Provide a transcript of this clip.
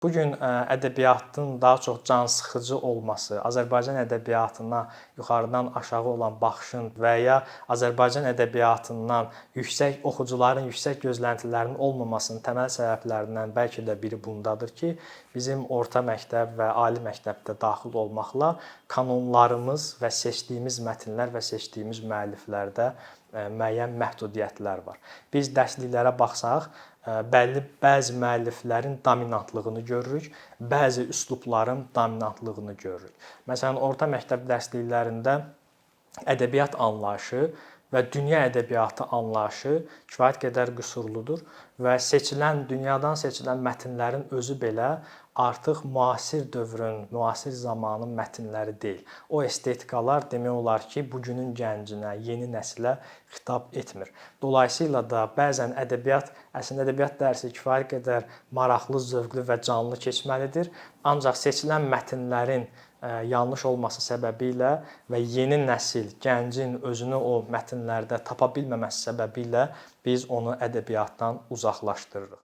Bu gün ədəbiyyatın daha çox cansıxıcı olması, Azərbaycan ədəbiyyatına yuxarıdan aşağı olan baxışın və ya Azərbaycan ədəbiyyatından yüksək oxucuların yüksək gözləntilərinin olmamasının təməl səbəblərindən bəlkə də biri bundadır ki, bizim orta məktəb və ali məktəbdə daxil olmaqla kanonlarımız və seçdiyimiz mətnlər və seçdiyimiz müəlliflərdə müəyyən məhdudiyyətlər var. Biz dərsliklərə baxsaq, bəlli bəzi müəlliflərin dominantlığını görürük, bəzi üslubların dominantlığını görürük. Məsələn, orta məktəb dərsliklərində ədəbiyyat anlayışı və dünya ədəbiyyatı anlayışı kifayət qədər qüsurludur və seçilən dünyadan seçilən mətnlərin özü belə artıq müasir dövrün, müasir zamanın mətnləri deyil. O estetikalar demək olar ki, bu günün gəncinə, yeni nəslə xitab etmir. Dolayısıyla da bəzən ədəbiyyat, əslində ədəbiyyat dərsi kifayət qədər maraqlı, zövqlü və canlı keçməlidir. Ancaq seçilən mətnlərin yanlış olması səbəbilə və yeni nəsil, gəncin özünü o mətnlərdə tapa bilməməsi səbəbilə biz onu ədəbiyyatdan uzaqlaşdırırıq.